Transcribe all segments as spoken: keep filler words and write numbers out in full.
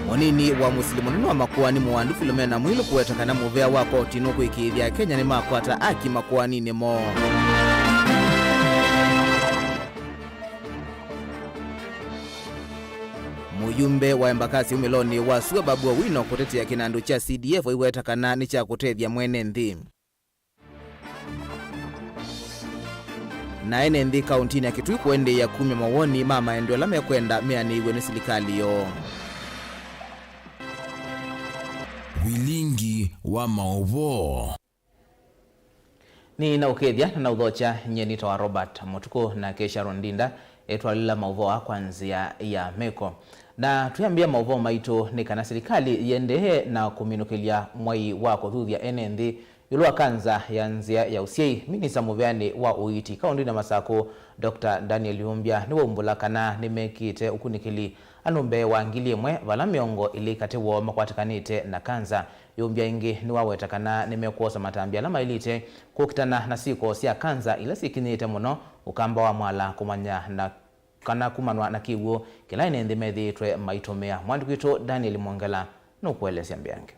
Mũnini wa mũsili mũnene wa makoani Mũwandu Philomena Mwilu kũweta kana mũvea wa koti nũkwĩkĩĩthya Akenya nĩmakwata aki makoaninĩ moo. Mũyumbe wa Embakasi umĩlonĩ wa sua Babu Owino kũtetea kĩnandũ kya C D F aiweta kana nĩ kya kũtethya mwene nthĩ. Na ene nthĩ kauntinĩ ya Kitui kũendeea kumya mawoni ma maendeeo ala mekwenda meanĩiw'e nĩ silikalĩ yoo. Vilingi wa maũvoo. Nĩ naũkethya na naũthokya, nyie nĩtawa Robert Mũtukũ, nake Sharon Ndinda etwalĩla maũvoo aa kwa nzĩa ya meko. Na twĩambĩa maũvoo maitũ nĩ kana silikalĩ yĩendee na kũminũkĩlya mwai wa kũthuthya ene nthĩ ĩũlũ wa kanza ya nzĩa ya ũsyai. Minista mũveanĩ wa ũiiti kaũndĩnĩ ya Masakũ, Doctor Daniel Yumbya, nĩwaumbũla kana nĩmekĩte ũkunĩkĩli andũ mbee wa ngili ĩmwe, vala mĩongo ĩlĩ katĩ woo makwatĩkanĩte na kanza. Yumbya ĩngĩ nĩwaweta kana nĩmekwosa matambya ala maĩlĩte kũkitana na syĩko sya kanza ila syĩkinyĩte mũno, ũkamba wa mwala, kũmanya na kana kumanwa na kĩw'ũ kĩla ene nthĩ methĩĩtwe maitũmĩa. Mwandĩki witũ Daniel Mwongela nũkũelesya mbeange.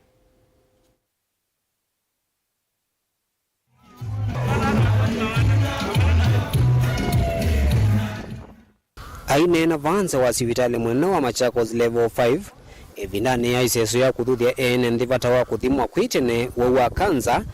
Aineena vaa nza wa sivitalĩ mũnene wa Machakos Level five, ĩvindanĩ ya ĩseso ya kũthuthya ene nthĩ vata wa kũthimwa kwĩ tene wau wa kanza,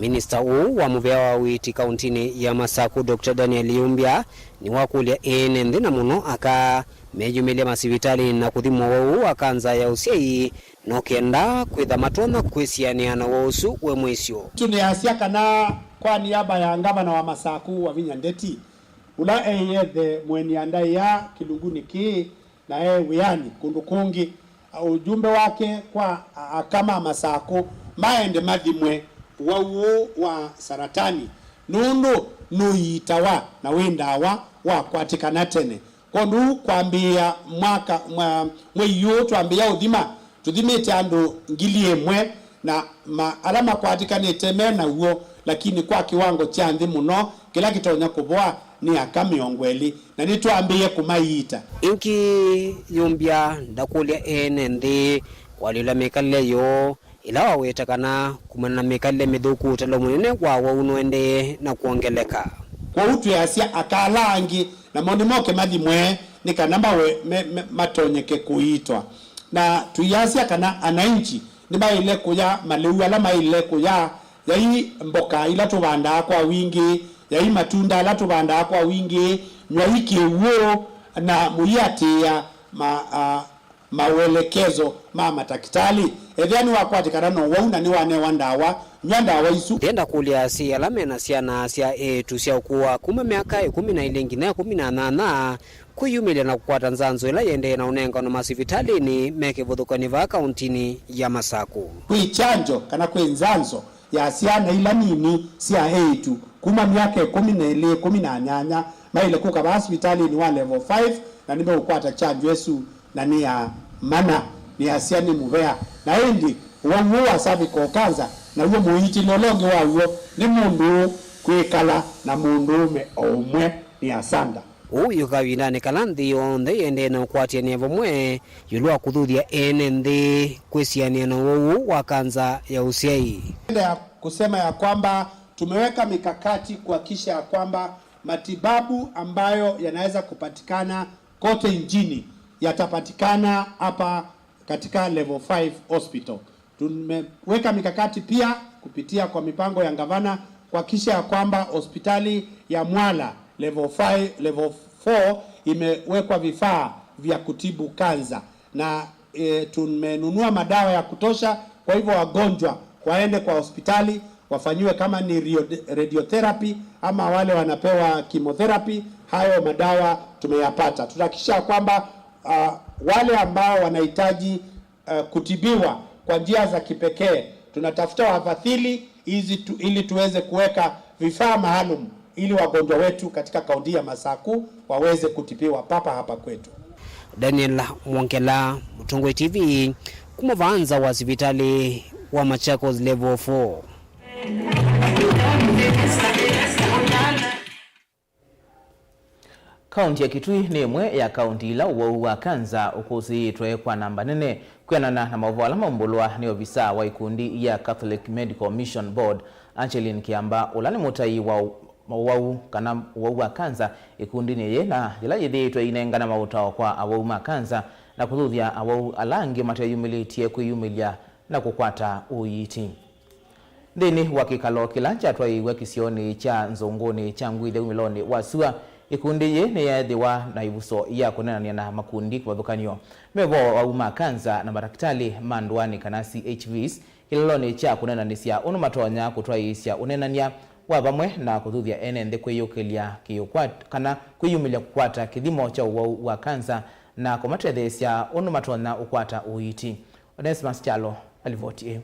minista ũũ wa mũvea wa ũiiti kauntinĩ ya Masakũ, Doctor Daniel Yumbya, nĩwakũlya ene nthĩ na mũno aka meyumĩlya masivitalĩnĩ na kũthimwa wau wa kanza ya ũsyai, no kenda kwĩtha matonya kwĩsianĩa na woo ũsu wĩ mũisyo. Tũnĩasya kana kwa niaba ya ngavana wa Masakũ, Wavinya Ndeti, ũla eĩ ethe mũeni a ndaĩa kĩlungunĩ kĩĩ na e wĩanĩ kũndũ kũngĩ, ũjumbe wake kwa a-, aka ma Masakũ maende mathimwe wau ũũ wa saratani, nũndũ nũiitawa na wĩ ndawa wa kwatĩkana tene. Kwondũ kwambĩĩa mwaka, mwa-, mwei ũũ twambĩĩa ũthima, tũthimĩte andũ ngili ĩmwe, na ma-, ala makwatĩkanĩte me naw'o, lakini kwa kĩwango kya nthĩ mũno, kĩla kĩtonya kũvoa nĩ aka mĩongo ĩlĩ, na nĩtwambĩĩe kũmaiita. Ĩngĩ, Yumbya ndakũlya ene nthĩ kũalyũla mĩkalĩle yoo, ĩla waweta kana kumana na mĩkalĩle mĩthũku, ũtalo mũnene wa wau nũendee na kwongeleka. Kwoou twĩasya aka ala angĩ namo nĩmoke mathimwe nĩ kana mawe, me, me, matonyeke kũiitwa. Na tũiasya kana anainchi nĩmaĩle kũya malĩu ala maĩle kũya, yai mboka ila tũvandaa kwa wingĩ, yai matunda ala tũvandaa kwa wingĩ, nyw'ai kĩw'ũ na mũiatĩĩa ma, a, mawelekezo ma matakĩtalĩ. Ethĩwa nĩwakwatĩkana na ũwau na nĩwanewa ndawa, nyw'a ndawa isu. Ndenda kũlya asyai ala me na syana sya eĩtu sya ũkũũ wa kuma myaka ĩkũmi na ĩlĩ nginya ĩkũmi na nyanya kwĩyumĩlya na kũkwata nzanzo ĩla yĩendee na ũnengano masivitalĩnĩ me kĩvathũkany'o vaa kauntinĩ ya Masakũ. Kwĩ kyanjo kana kwĩ nzanzo ya syana ila nini sya eĩtu kuma myaka ĩkũmi na ĩlĩ, ĩkũmi na nyanya maĩle kũka vaa sivitalĩnĩ wa Level five, na nĩmeũkwata kyanjo ĩsu, na nĩ ya mana, nĩasya nĩ mũvea. Na ĩndĩ ũwau ũũ wa cervical cancer naw'o mũiitĩle ũla ũngĩ waw'o nĩ mũndũ kwĩkala na mũndũũme o ũmwe, nĩ asanda. Ũu wĩ kavindanĩ kala nthĩ yonthe ĩendee na ũkwatĩanĩa vamwe ĩũlũ wa kũthuthya ene nthĩ kwĩsianĩa na ũwau ũũ wa kanza ya ũsyai. Napenda ya kusema ya kwamba tumeweka mikakati kuhakikisha ya kwamba matibabu ambayo yanaweza kupatikana kote nchini yatapatikana hapa katika Level five Hospital. Tumeweka mikakati pia kupitia kwa mipango ya gavana kuhakikisha ya kwamba hospitali ya Mwala Level five, Level four imewekwa vifaa vya kutibu kanza, na, e, tumenunua madawa ya kutosha. Kwa hivyo wagonjwa waende kwa hospitali wafanyiwe kama ni rio-, radiotherapy ama wale wanapewa chemotherapy, hayo madawa tumeyapata. Tutahakikisha kwamba, ah, wale ambao wanahitaji eh, kutibiwa kwa njia za kipekee. Tunatafuta wafadhili hizi tu-, ili tuweze kuweka vifaa maalum ili wagonjwa wetu katika kaunti ya Masaku waweze kutibiwa papa hapa kwetu. Daniel Mwongela, Mũtongoi T V, kuma vaa nza wa sivitalĩ wa Machakos Level four. Kaunti ya Kitui nĩ ĩmwe ya kaunti ila ũwau wa kanza ũkũsĩĩtwe kwa namba nene. Kwĩanana na maũvoo ala maumbũlwa nĩ ovisa wa ikundi ya Catholic Medical Mission Board, Angeline Kiamba, ũla nĩ mũtai wa ũwau kana ũwau wa kanza ĩkundinĩ yĩĩ, na yĩla yĩthĩĩtwe ĩinengana maũtao kwa awau ma kanza na kũthuthya awau ala angĩ mateyumĩlĩtye kwĩyumĩlya na kũkwata ũiiti. Nthĩnĩ wa kĩkalo kĩla kyatwaĩiwe kĩsionĩ kya Nzũngũnĩ kya Ngwithya wumĩlonĩ wa sua, ĩkundi yĩĩ nĩyeethĩwa na ĩvuso ya kũneenany'a na makundi kĩvathũkany'o me vo awau ma kanza na matakĩtalĩ ma ndũanĩ kana C H Vs kĩlelonĩ kya kũneenanĩsya ũndũ matonya kũtwaĩĩsya ũneenany'a wa vamwe na kũthuthya ene nthĩ kwĩyũkĩlya kĩũkwat-, kana kwĩyumĩlya kũkwata kĩthimo kya ũwau wa kanza na kũmatetheesya ũndũ matonya ũkwata ũiiti. Onesmus Kyalo, alivoti ĩĩ.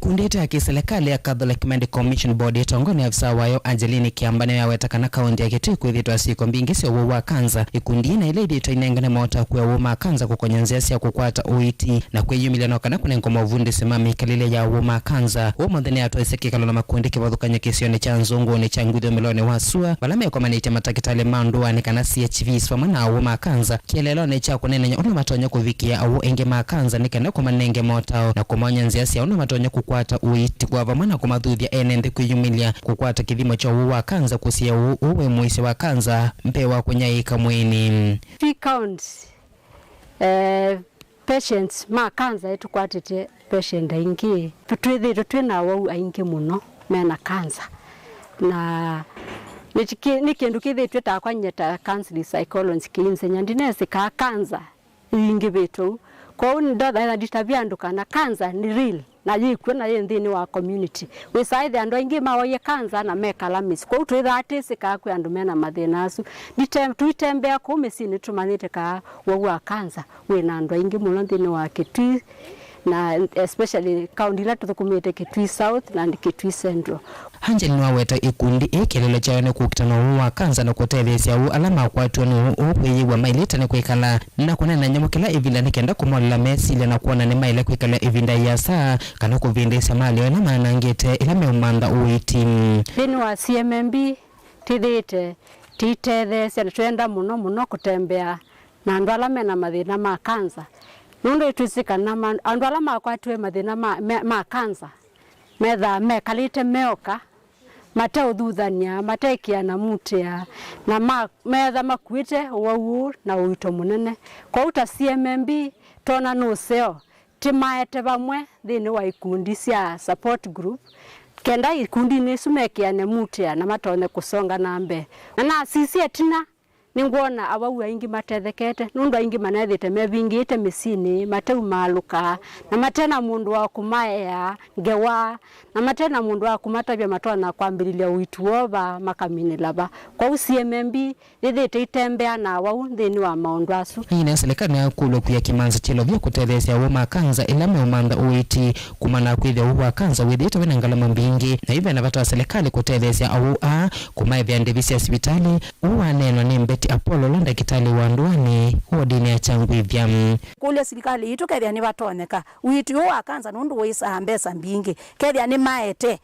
Ikundi ĩte ya kĩselekalĩ ya Catholic Medical Mission Board ĩtongoe nĩ avisa wayo Angeline Kiamba nĩyo yaweta kana kaunti ya Kitui kwĩthĩtwa syĩko mbingĩ sya ũwau wa kanza. Ikundi ina ila ithĩtwe inengane maũtao kwĩ awau ma kanza kũkony'a nzĩa sya kũkwata ũiiti na kwĩyumĩlya no kana kũnengwa maũvundĩsyo ma mĩkalĩle ya awau ma kanza. Ũmũnthĩ nĩyatwaisye kĩkalo na makundi kĩvathũkany'o kĩsionĩ kya Nzũngũnĩ kya Ngwithya wumĩlonĩ wa sua, vala mekomanĩtye matakĩtalĩ ma ndũanĩ kana C H Vs vamwe na awau ma kanza kĩeleelonĩ kya kũneenany'a ũndũ matonya kũvikĩa awau aingĩ ma kanza nĩ kana kũmanenge maũtao na kũmaony'a nzĩa sya ũndũ matonya kũkwata ũiiti wa vamwe na kũmathuthya ene nthĩ kwĩyumĩlya kũkwata kĩthimo kya ũwau wa kanza, kũsiĩĩa ũwau ũũ wĩ mũisyo wa kanza mbee wa kũnyaĩĩka mwĩĩnĩ. Three counts, eh, patients ma kanza ĩtũkwatĩte patient aingĩ. Twĩthĩĩtwe twĩ na awau aingĩ mũno me na kanza, na nĩ ki-, nĩ kĩndũ kĩthĩĩtwe takwa nyie ta counseling psychologist kĩinzenya. Ndinesĩ kaa kanza ĩingĩvĩtwe ũu. Kwoou ndathaitha nditavye andũ kana kanza nĩ real, na yĩkw'o na yĩ nthĩnĩ wa community. Wĩsaa ĩthe andũ aingĩ mawaie kanza na mekala mĩsyĩ. Kwoou twĩthaa twĩsĩ kaa kwĩ andũ me na mathĩna asu. Ndite-, tũitembea kũu mĩsyĩnĩ tũmanyĩte kaa ũwau wa kanza wĩ na andũ aingĩ mũno nthĩnĩ wa Kitui, na especially kaunti ila tũthũkũmĩte, Kitui South na Kitui Central. Angel nĩwaweta ĩkundi ĩĩ kĩeleelo kyayo nĩ kũkita na ũwau wa kanza na kũtetheesya awau ala makwatiwe nĩ ũwau ũũ kwĩyĩw'a mailĩte nĩ kwĩkala na kũneena nyamũ kĩla ĩvinda nĩ kenda kũmolela mesilya na kwona nĩmaĩle kwĩkala ĩvinda ĩasa kana kũvĩndĩĩsya malĩ ĩla manangĩte ĩla meũmantha ũiiti. Nthĩnĩ wa C M M B, tĩthĩĩte tĩitetheesya na twenda mũno mũno kũtembea na andũ ala me na mathĩna ma kanza, nũndũ nĩtwĩsĩ kana ma-, andũ ala makwatiwe mathĩna ma, ma, ma kanza methaa mekalĩte meoka, mateũthuthany'a, matekĩana mutĩa, na ma-, meetha makuĩte ũwau ũũ na ũito mũnene. Kwoou ta C M M B, twona nĩ ũseo, tĩmaete vamwe nthĩnĩ wa ikundi sya support group, kenda ikundinĩ isu mekĩane mutĩa na matonye kũsonga na mbee. Na nasisya ĩtina, nĩngwona awau aingĩ matethekete, nũndũ aingĩ manethĩte mevingĩĩte mĩsyĩnĩ, mateumaalũka, na mate na mũndũ wa kũmaea ngewa, na mate na mũndũ wa kũmatavya matonya kwambĩlĩlya ũiiti woo va, makaminĩla va. Kwoou C M M B yĩthĩĩte itembea na awau nthĩnĩ wa maũndũ asu. Ĩngĩ nayo, silikalĩ nĩyakũlw'a kwia kĩmanza kĩlovya kũtetheesya awau ma kanza ĩla meũmantha ũiiti, kumana na kwĩthĩa ũwau wa kanza wĩthĩĩtwe wĩ na ngalama mbingĩ, na yu ve na vata wa silikalĩ kũtetheesya awau aa kũmaĩvĩa ndĩvi sya sivitalĩ. Ũu waneenwa nĩ Betty Apollo, ũla ndakĩtalĩ wa ndũanĩ wodinĩ ya Kyangwĩthya. Kũlya silikalĩ yitũ kethĩa nĩvatonyeka ũiiti ũũ wa kanza, nũndũ wĩsaa mbesa mbingĩ, kethĩa nĩmaete,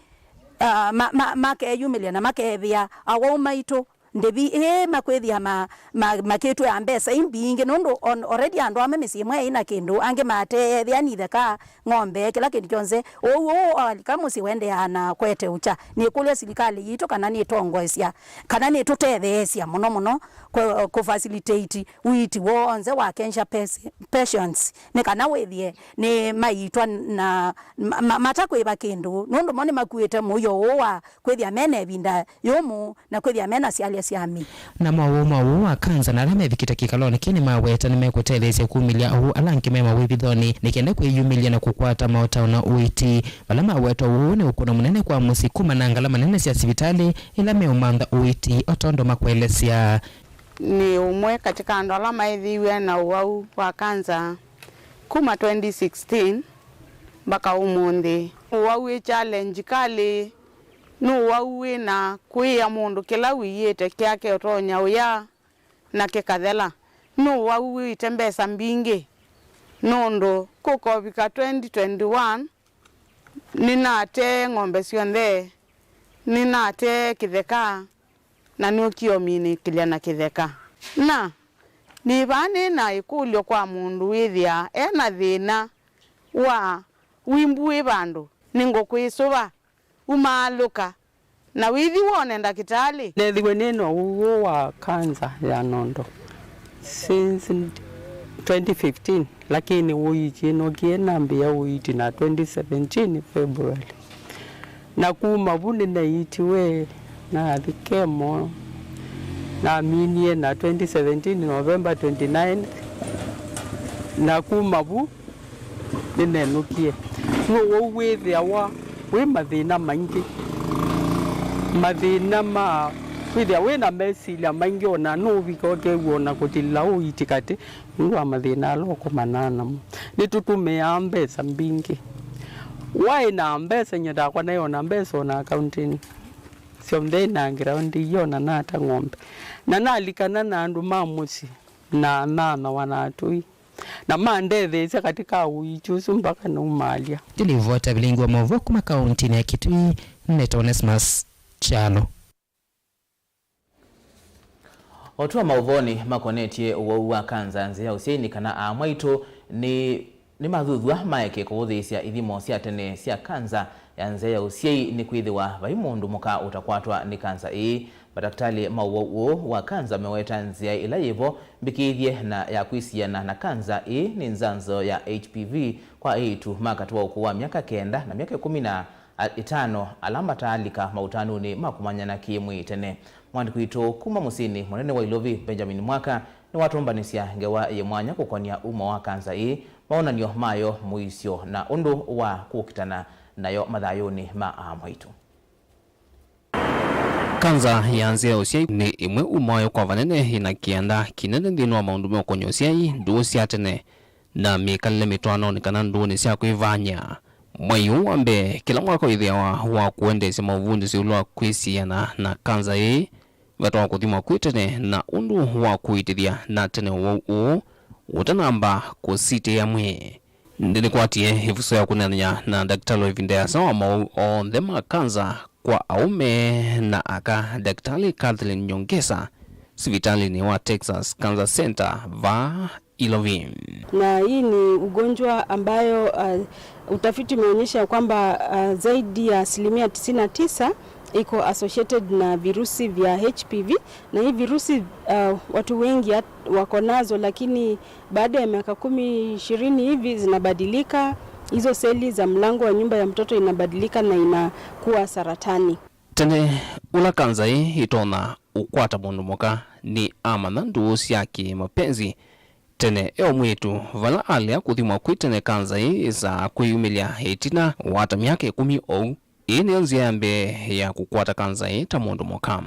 ah, ma-, ma-, makeyumĩlya na makeethĩa awau maitũ ndĩvi ĩĩ makwĩthĩa ma-, ma-, makĩtwĩa mbesa i mbingĩ, nũndũ on-, already andũ amwe mĩsyĩ ĩmwe ĩna kĩndũ, angĩ mateethĩa nitheka ng'ombe, kĩla kĩndũ kyonthe. Ũu, ũu alika mũsyĩ wendeaa na kwete ũkya. Nĩkũlya silikalĩ yitũ kana nĩtongoesya, kana nĩtũtetheesya mũno mũno kũ-, kũ-facilitate ũiiti woo onthe wa cancer pes-, patients, nĩ kana wĩthĩe nĩ maitwa na ma-, ma-, matakwĩva kĩndũ, nũndũ mo nĩmakuĩte mũio ũũ wa kwĩthĩa me na ĩvinda yũmũ na kwĩthĩa me na syalya sya mĩĩ. Namo awau ma ũwau wa kanza na ala mevikĩte kĩkalonĩ kĩĩ nĩmaweta nĩmekũtetheesya kumĩlya awau ala angĩ me mawĩvithonĩ nĩ kenda kwĩyumĩlya na kũkwata maũtao na ũiiti. Vala maweta ũwau nĩ ũkũno mũnene kwa mũsyĩ kumana na ngalama nene sya sivitalĩ ĩla meũmantha ũiiti, o tondũ makũelesya. Nĩ ũmwe katĩ ka andũ ala maĩthĩiwe na ũwau wa kanza kuma twenty sixteen mbaka ũmũnthĩ. Ũwau wĩ challenge kalĩ, nĩ ũwau wĩ na kũĩa mũndũ kĩla wĩĩte kyake ũtonya ũya na kĩkathela. Nĩ ũwau wĩĩte mbesa mbingĩ, nũndũ kũkovika twenty twenty-one, nĩnatee ng'ombe syonthe, nĩnatee kĩtheka, Na nĩũkie ũminĩkĩlya na kĩtheka. Na nĩ vaa nĩ na ĩkũlyo kwa mũndũ wĩthĩaa e na thĩna wa wimbu wĩ vandũ, nĩngũkwĩsũva, umaalũka na wĩthi wone ndakĩtalĩ. Neethiwe nĩ na ũwau wa kanza ya nondo since twenty fifteen, lakini ũiiti nũkie nambĩĩa ũiiti na twenty seventeen February. Na kuma vu nĩnaitiwe, nathi kemo, naminie na twenty seventeen November twenty-ninth, na kuma vu nĩnenũkie. Nĩ ũwau wĩthĩawa wĩ mathĩna maingĩ, mathĩna ma kwĩthĩa wĩ na mesilya maingĩ, ona nũvika ũkew'a ona kũtilĩla ũiiti katĩ nũndũ wa mathĩna ala ũkomanaa namo. Nĩtũtũmĩaa mbesa mbingĩ. Waĩ na mbesa, nyie ndakwa naĩ ona mbesa ona akauntinĩ. Syonthe na ground iyo na nata ng'ombe. Na nalikana na andũ ma mũsyĩ na nanawa na atũi. Na mandetheesya katika ũiiti ũsu mpaka naumalya. Ĩĩ nĩ ĩvota vilingi wa maũvoo kuma kauntinĩ ya Kitui, nĩtawa Onesmus Kyalo. O twa maũvoonĩ makonetye ũwau wa kanza ya nzĩa ya ũsyai nĩ kana aamwaitũ nĩ, nĩmathuthw'a maeke kũvũthĩĩsya ithimo sya tene sya kanza ya nzĩa ya ũsyai, nĩkwĩthĩwa vai mũndũ mũka ũtakwatwa nĩ kanza ĩĩ. Matakĩtalĩ ma ũwau ũũ wa kanza meweta nzĩa ĩla yĩvo mbĩkĩĩthye na ya kwĩsiana na kanza ĩĩ nĩ nzanzo ya H P V kwa eĩtu ma katĩ wa ũkũũ wa myaka kenda na myaka ĩkũmi na ĩtano ala mataalika maũtanonĩ ma kũmanyana kĩ-mwĩĩ tene. Mũandĩki witũ kuma mũsyĩnĩ mũnene wa Ilovi, Benjamin Mwaka, nĩwatũmbanĩsya ngewa yĩ mwanya kũkon'ya umo wa kanza ĩĩ, mawonany'o mayo, mũisyo, na ũndũ wa kũkitana nayo mathayũnĩ ma aamwaitũ. Kanza ya nzĩa ya ũsyai nĩ ĩmwe umo wayo kwa vanene ĩna kĩanda kĩnene nthĩnĩ wa maũndũ meũkon'ya ũsyai, ndũũ sya tene, na mĩkalĩle mĩtwaanonĩ kana ndũũnĩ sya kwĩvany'a. Mwei ũũ wa mbee kĩla mwaka wĩthĩawa wa kũendeesya maũvundĩsyo ĩũlũ wa kwĩsiana na kanza ĩĩ, vata wa kũthimwa kwĩ tene na ũndũ wa kũitĩthya na tene ũwau ũũ ũtanamba kũsitĩĩa mwĩĩ. Ndĩnĩkwatie ĩvuso ya kũneenany'a na ndakĩtalĩ wa ĩvinda yĩasa wa mawau onthe ma kanza kwa aũme na aka, Ndakĩtalĩ Kathleen Nyongesa, sivitalĩnĩ wa Texas Cancer Center vaa Ilovi. Na hii ni ugonjwa ambayo, uh, utafiti umeonyesha kwamba, uh, zaidi ya asilimia tisini na tisa iko associated na virusi vya H P V, na hii virusi, uh, watu wengi hat-, wako nazo, lakini baada ya miaka kumi, ishirini hivi zinabadilika, hizo seli za mlango wa nyumba ya mtoto inabadilika na inakuwa saratani. Tene, ũla kanza ĩĩ ĩtonya ũkwata mũndũ mũka nĩ amanya ndũũ sya kĩ-mapenzi tene e o mwĩĩtu, vala alea kũthimwa kwĩ tene kanza ĩĩ yĩsaa kwĩyumĩlya ĩtina wa ta myaka ĩkũmi ou. Ĩĩ nĩyo nzĩa ya mbee ya kũkwata kanza ĩĩ ta mũndũ mũka.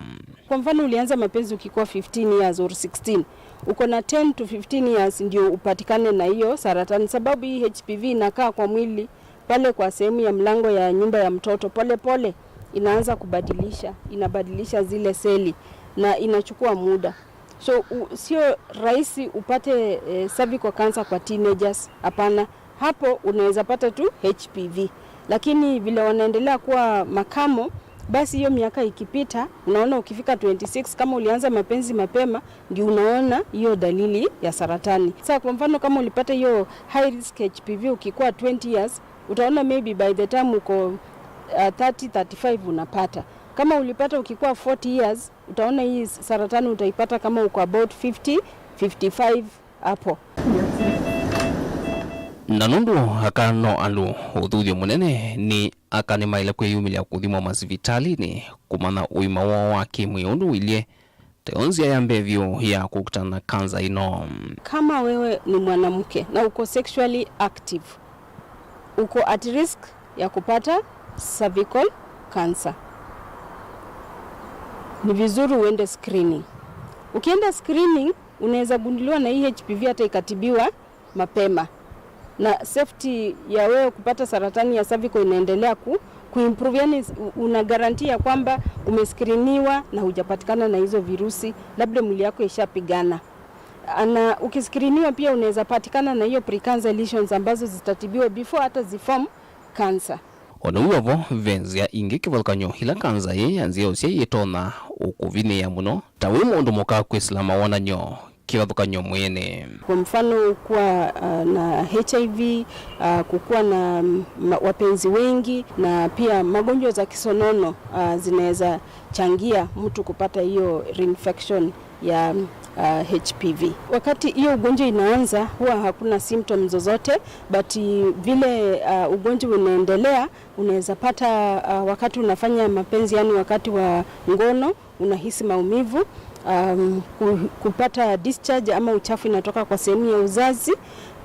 Kwa mfano, ulianza mapenzi ukikuwa fifteen years or sixteen. Uko na ten to fifteen years ndio upatikane na hiyo saratani, sababu hii H P V inakaa kwa mwili pale kwa sehemu ya mlango ya nyumba ya mtoto. Pole pole inaanza kubadilisha, inabadilisha zile seli na inachukua muda. So, u-, sio rahisi upate, eh, cervical cancer kwa teenagers, hapana. Hapo unaweza pata tu H P V. Lakini vile wanaendelea kuwa makamo, basi hiyo miaka ikipita, unaona ukifika twenty-six, kama ulianza mapenzi mapema, ndio unaona hiyo dalili ya saratani. Sasa kwa mfano, kama ulipata hiyo high risk H P V ukikuwa twenty years, utaona maybe by the time uko, uh, thirty, thirty-five unapata. Kama ulipata ukikuwa forty years, utaona hii saratani utaipata kama uko about fifty, fifty-five hapo. Na nũndũ aka no andũ, ũthuthyo mũnene nĩ aka nĩmaĩle kwĩyumĩlya kũthimwa masivitalĩnĩ kũmanya ũima woo wa kĩ-mwĩĩ ũndũ ũilyĩ, tayo nzĩa ya mbee vyũ ya kũkitana na kanza ĩno. Kama wewe ni mwanamke na uko sexually active, uko at risk ya kupata cervical cancer. Ni vizuri uende screening. Ukienda screening, unaweza gunduliwa na hii H P V hata ikatibiwa mapema. Na safety ya wewe kupata saratani ya cervical inaendelea ku, kuimprove. Yani, u-, una guarantee ya kwamba umescreeniwa na hujapatikana na hizo virusi, labda mwili yako ishapigana. Na ukiskiriniwa pia unaweza patikana na hiyo precancer lesions ambazo zitatibiwa before hata ziform cancer. O na wĩ o vo, ve nzĩa ingĩ kĩvathũkany'o ila kanza ĩĩ ya nzĩa ya ũsyai ĩtonya ũkũvinyĩĩa mũno ta wĩ mũndũ mũka kwĩsĩla mawonany'o kĩvathũkany'o mwĩĩnĩ. Kwa mfano, kuwa uh, na H I V, uh, kukuwa na mm, ma- wapenzi wengi, na pia magonjwa za kisonono uh, zinaweza changia mtu kupata hiyo reinfection ya uh, H P V. Wakati hiyo ugonjwa inaanza, huwa hakuna symptoms zozote, but vile uh, ugonjwa unaendelea, unaweza pata uh, wakati unafanya mapenzi, yani wakati wa ngono, unahisi maumivu, um, ku- kupata discharge ama uchafu inatoka kwa sehemu ya uzazi,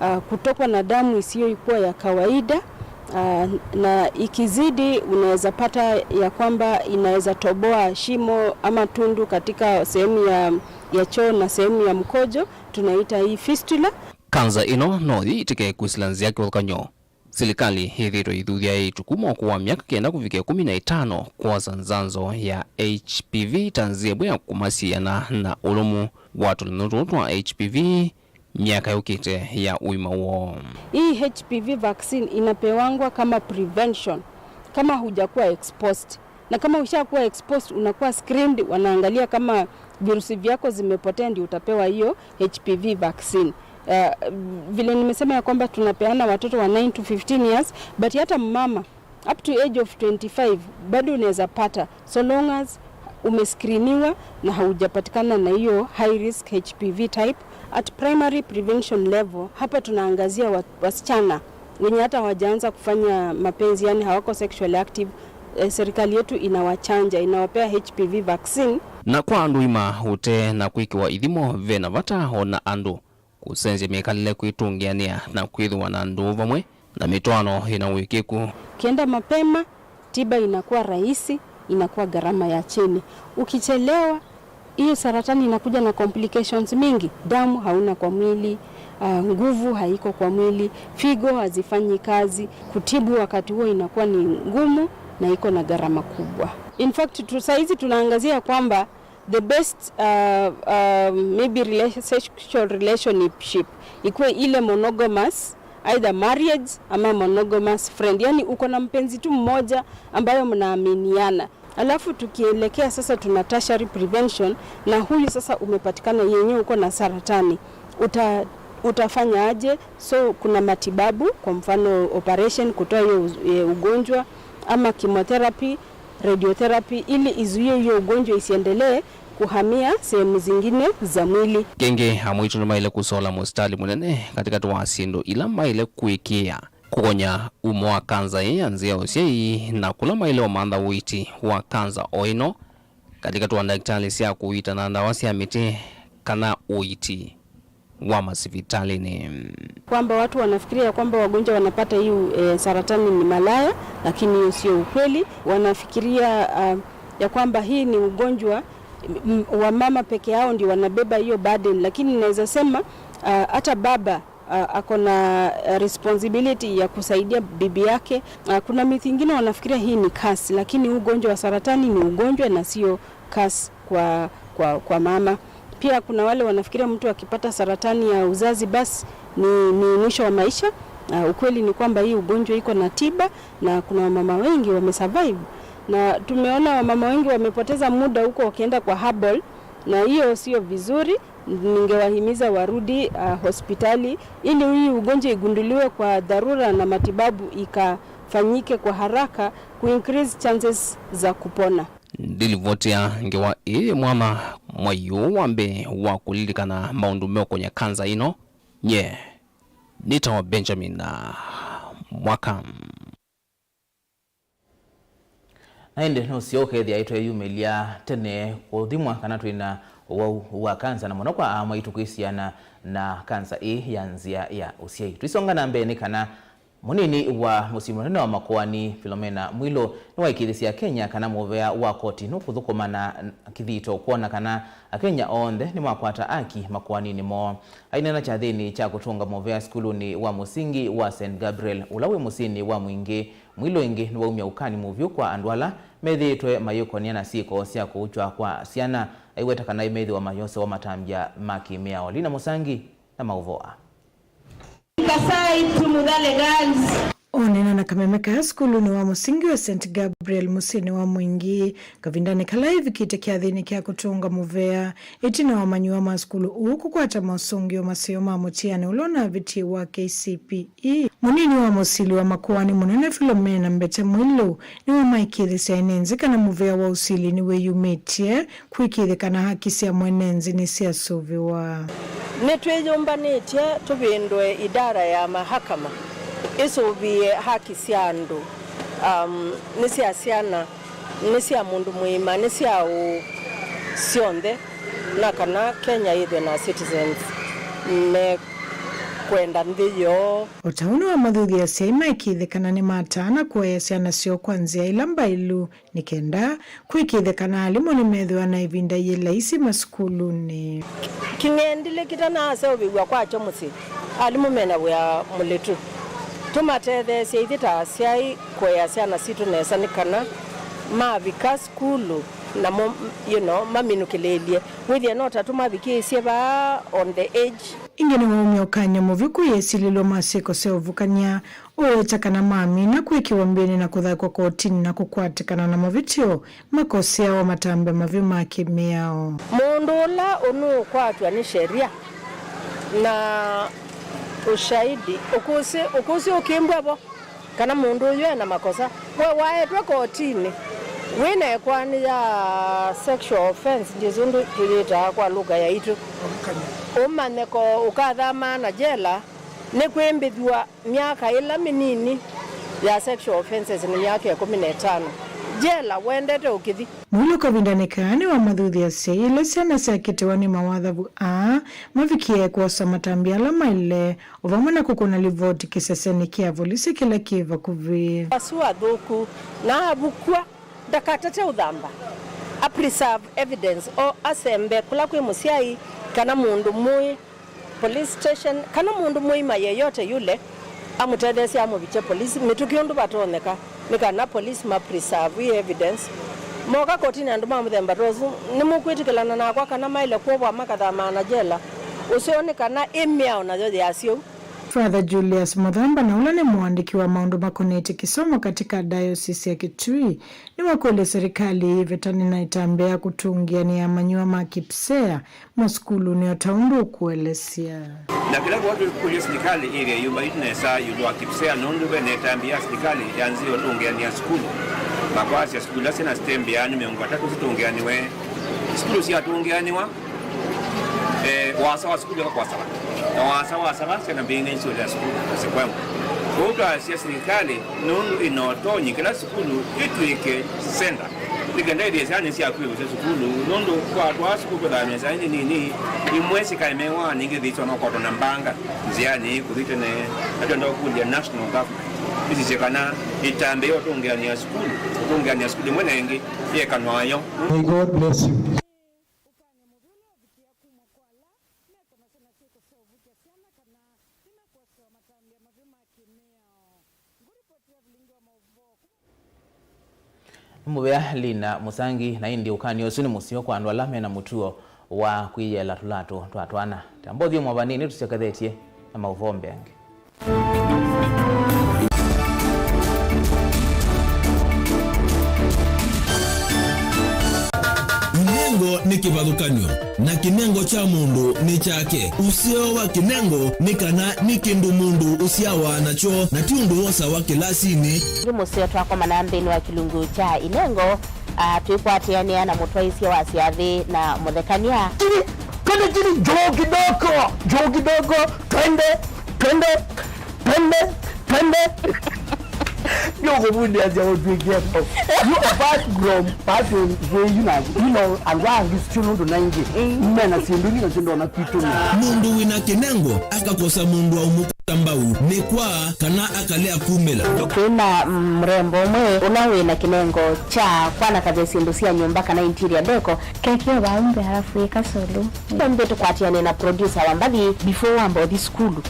uh, kutokwa na damu isiyokuwa ya kawaida, uh, na ikizidi unaweza pata ya kwamba inaweza toboa shimo ama tundu katika sehemu ya, ya choo na sehemu ya mkojo, tunaita hii fistula. Kanza ĩno no yĩtĩke kwĩsĩla nzĩa kĩvathũkany'o. Silikalĩ ĩthĩĩtwe ĩithuthya ĩitu kuma ũkũũ wa myaka kenda kũvika ĩkũmi na ĩtano kwosa nzanzo ya H P V ta nzĩa ĩmwe ya kũmasiĩana na ũlũmu wa tũlũnyũ tũũ twa H P V myaka yũkĩte ya ũima woo. Hii H P V vaccine inapewangwa kama prevention kama hujakuwa exposed, na kama ushakuwa exposed, unakuwa screened, wanaangalia kama virusi vyako zimepotea, ndio utapewa hiyo H P V vaccine. Uh, vile nimesema ya kwamba tunapeana watoto wa nine to fifteen years, but hata mama up to age of twenty-five bado unaweza pata, so long as umescreeniwa na haujapatikana na hiyo high risk H P V type. At primary prevention level, hapa tunaangazia wa- wasichana wenye hata hawajaanza kufanya mapenzi, yani hawako sexually active. Eh, serikali yetu inawachanja, inawapea H P V vaccine. Na kwa andũ ima ũte na kwĩkĩwa ithimo, ve na vata o na andũ kũsenzya mĩkalĩle, kwĩtũngĩanĩa na kwĩthĩwa na ndũũ vamwe na mĩtwaano ĩna ũĩkĩku. Ukienda mapema, tiba inakuwa rahisi, inakuwa gharama ya chini. Ukichelewa, hiyo saratani inakuja na complications mingi. Damu hauna kwa mwili, uh, nguvu haiko kwa mwili, figo hazifanyi kazi. Kutibu wakati huo inakuwa ni ngumu na iko na gharama kubwa. In fact, tu, saizi tunaangazia kwamba the best uh, uh, maybe rela- sexual relationship ikuwe ile monogamous, either marriage ama monogamous friend, yani uko na mpenzi tu mmoja ambayo mnaaminiana. Alafu tukielekea sasa, tuna tertiary prevention, na huyu sasa umepatikana yenyewe uko na saratani, uta, utafanya aje? So kuna matibabu, kwa mfano operation kutoa hiyo uz- eh, ugonjwa, ama chemotherapy, radiotherapy, ili izuie hiyo ugonjwa isiendelee kuhamia sehemu zingine za mwili. Kĩngĩ, amwe aitũ nĩmaĩle kũsola mũsitalĩ mũnene katĩkatĩ wa syĩndũ ila maĩle kwĩkĩĩa kũkony'a umo wa kanza ĩĩ ya nzĩa ya ũsyai, na kũla maĩle ũmantha ũiiti wa kanza o ĩno katĩkatĩ wa ndakĩtalĩ sya kũiita na ndawa sya mĩtĩ kana ũiiti wa masivitalĩnĩ. Kwamba watu wanafikiria ya kwamba wagonjwa wanapata hii eh, saratani ni malaya, lakini hiyo sio ukweli. Wanafikiria uh, ya kwamba hii ni ugonjwa m- wa mama peke yao ndio wanabeba hiyo burden, lakini naweza sema uh, hata baba uh, ako na uh, responsibility ya kusaidia bibi yake. Uh, kuna mithi ingine wanafikiria hii ni curse, lakini ugonjwa wa saratani ni ugonjwa na sio curse kwa, kwa, kwa mama. Pia kuna wale wanafikiria mtu akipata saratani ya uzazi basi ni, ni mwisho wa maisha. Uh, ukweli ni kwamba hii ugonjwa iko na tiba na kuna wamama wengi wamesurvive, na tumeona wamama wengi wamepoteza muda huko wakienda kwa herbal, na hiyo sio vizuri. Ningewahimiza warudi uh, hospitali ili hii ugonjwa igunduliwe kwa dharura na matibabu ikafanyike kwa haraka, kuincrease chances za kupona. Ndilivotia ngewa ĩĩ mwana mwai ũũ wa mbee wa kũlilikana maũndũ meũkony'a kanza ĩno. Nye nĩtawa Benjamin Mwaka. Na ĩndĩ nũseo ũkethĩa ĩtweyumĩlya tene kũthimwa kana twĩna ũwau wa kanza, na mũno kwa aamwa aitũ kwĩsiana na kanza ĩĩ ya nzĩa ya ũsyai. Tũisonga na mbee nĩ kana mũnini wa mũsyĩ mũnene wa makoani, Philomena Mwilu, nĩwaĩkĩĩthĩsye Akenya kana mũvea wa koti nũkũthũkũma na kĩthito kwona kana Akenya onthe nĩmakwata aki makoaninĩ moo. Aineena kyathĩnĩ kya kũtũnga mũvea sukulunĩ wa mũsingi wa Saint Gabriel, ũla wĩ mũsyĩnĩ wa Mwingĩ, Mwilu ĩngĩ nĩwaumya ũkani mũvyũ kwa andũ ala methĩĩtwe mayĩũkonĩa na syĩko sya kũukywa kwa syana, aiweta kana ĩmethĩwa mayosewa matambya ma kĩ-mĩao. Lina Mũsangi na maũvoo aa. Kasai to Muthale girls. Oneena na kameme kaa sukulunĩ wa mũsingi wa Saint Gabriel mũsyĩnĩ wa Mwingi, kavindanĩ kala ĩvikĩte kyathĩnĩ kya kũtũnga mũvea, ĩtina wa manyuwa ma sukulu ũũ kũkwata mosũngĩo maseo ma mũtianĩ ũla ũnavĩtie wa K C P E, mũnini wa mũsili wa makoani mũnene Philomena Mbete Mwilu nĩwamaĩkĩĩthĩsya ene nzĩ kana mũvea wa ũsili nĩwĩyumĩtye, kwĩkĩĩthya kana haki sya mwene nzĩ nĩsyasũvĩwa. Nĩtwĩyũmbanĩtye tũvĩndũe idara ya mahakama ĩsũvĩe haki sya andũ, um, nĩ sya syana, nĩ sya mũndũ mũima, nĩ sya ũũ syonthe, na kana Kenya yĩthwe na citizens mekwenda nthĩ yoo. O ta ũu nĩwamathuthya asyai maĩkĩĩthye kana nĩmataa na kũea syana syoo kwa nzĩa ĩla mbaĩlu, nĩ kenda kwĩkĩĩthya kana alimũ nĩmethĩwa na ĩvinda yĩ laisi masukulunĩ. Kĩng'endilĩ kĩtanaseũvĩw'a kwakyo mũsyĩ, alimũ mena wĩa mũlĩtu. Tũmatetheesye ithyĩ ta asyai kũea syana sitũ nesa nĩ kana mavika sukulu namo, you know, maminũkĩlĩĩlye. Wĩthĩe no ta tũmavikĩĩsye vaa on the edge. Ĩngĩ nĩwaumya ũkany'o mũvyũ kwĩ esilĩlwa ma syĩko sya ũvukany'a, ũweta kana mamina kwĩkĩwa mbĩnĩ na kũthakw'a kotinĩ na kũkwatĩkana na mavĩtyo makoseawa matambya mavyu ma kĩmĩao. Mũndũ ũla ũnũũkwatw'a nĩ sheria na ũshaidi ũkũsĩ, ũkũsĩ ũkĩmbw'a vo kana mũndũ ũyũ ena makosa, we waetwe kotinĩ wĩ na ĩkoani ya sexual offense, ndyĩsĩ ũndũ tũyĩtaa kwa lũka yaitũ, ũmanye ko ũkathamaa na jela nĩ kwĩmbĩthw'a. Myaka ĩla mĩnini ya sexual offenses nĩ myaka ĩkũmi na ĩtano. Jela wendete ũkĩthi. Mwilu kavindanĩ kaa nĩwamathuthya asyai ĩla syana syakĩtewa nĩ mawathavu aa mavikĩe kwosa matambya ala maĩle, o vamwe na kũkũna livoti kĩsesenĩ kya volisi kĩla kĩ vakuvĩ. Asu athũku na avukw'a ndakatate ũthamba, a preserve evidence, o asembe kũla kwĩ mũsyai kana mũndũ mũĩ police station, kana mũndũ mũima yeyote yule amũtetheesye amũvikye polisi mĩtũkĩ ũndũ vatonyeka, nĩ kana polisi ma preserve evidence. Moka kotinĩ andũ ma mũthemba ta ũsu, nĩmũkwĩtĩkĩlana nakwa kana maĩle kwovwa makathamaa na jela? Ũseo nĩ kana ĩ mĩao nayo yĩasye ũu. Father Julius Mũthamba, na ũla nĩ mũandĩki wa maũndũ makonetye kĩsomo katika Diocese ya Kitui, nĩwakũlya serikali ĩvetane na ĩtambya ya kũtũngĩanĩa manyuwa ma KIPSEA masukulunĩ o ta ũndũ ũkũelesya. Na kĩla kĩu twĩkũlya silikalĩ ĩthĩe ĩyũmbanĩtye nesa ĩũlũ wa KIPSEA, nũndũ ve na ĩtambya ya silikalĩ ya nzĩa ũtũngĩanĩa sukulu, na kwasya sukulu ila syana sitembea nĩ mĩongo ĩtatũ sitũngĩanĩwe. Sukulu syatũngĩanĩwa, eh, ũasa wa sukulu ũkakwasala, na ũasa wasala, syana mbingĩ nĩsyũlea sukulu na sikwengwa. Kwoou twasya silikalĩ, nũndũ ĩna ũtonyi, kĩla sukulu ĩtw'ĩke center. Nĩ kenda ĩthĩe syana nĩsyakwĩw'ĩsya sukulu, nũndũ twatwaa sukulu twĩthaa mĩsyĩ nini, imwe sikaemewa, na ingĩ thĩswa no kwatwa na mbanga nzĩanĩ kũthi tene. Na twenda kũkũlya national government ĩsisye kana ĩtambya ya ũtũngĩanĩa sukulu, ũtũngĩanĩa sukulu ĩmwe na ĩngĩ yekanwa yo. May God bless you. Ũkany'o mũvyũ ũla ũvikĩe kumw'a kwa ala mekonasya na syĩko sya ũvukya syana kana nĩmekwosewa matambya mavyu ma kĩmĩao. Ngũripoti ya vilingi wa maũvoo kuma Nĩ mũvea Lina Mũsangi, na ĩndĩ ũkany'o ũsu nĩ mũseo kwa andũ ala mena mũtuo wa kwĩyĩela tũlatũ twa twana. Tamba ũthiũmũa vanini tũsyokethetye na maũvoo mbeange. Kĩnengo nĩ kĩvathũkany'o, na kĩnengo kya mũndũ nĩ kyake. Ũseo wa kĩnengo nĩ kana nĩ kĩndũ mũndũ ũsyawa nakyo, na ti ũndũ wosawa kĩlasinĩ. Nĩ mũseo twakomana nthĩnĩ wa kĩlungu kya ĩnengo, a, twĩkwatĩanĩa na mũtwaĩsya wa syathĩ na mũthekany'a. Chini, twende chini, juu kidogo, juu kidogo, twende, twende, twende, twende. Ndio kuvundia sia utwike. You apart from person where you know, you know, and why you still not ninety. Mena sindu ni sindu na kitu. Mũndũ wĩna kĩnengo akakosa mũndũ wa ũmũkũta mbau nĩ kwa kana akalea kumĩla. Twĩna mrembo ũmwe ũla wĩna kĩnengo kya kwanakavya syĩndũ sya nyũmba kana interior deco. Kekeo vaumbe alafu ĩka solo. Mbĩ tũkwatiane na producer wa mbathi before wamba ũthi sukulu.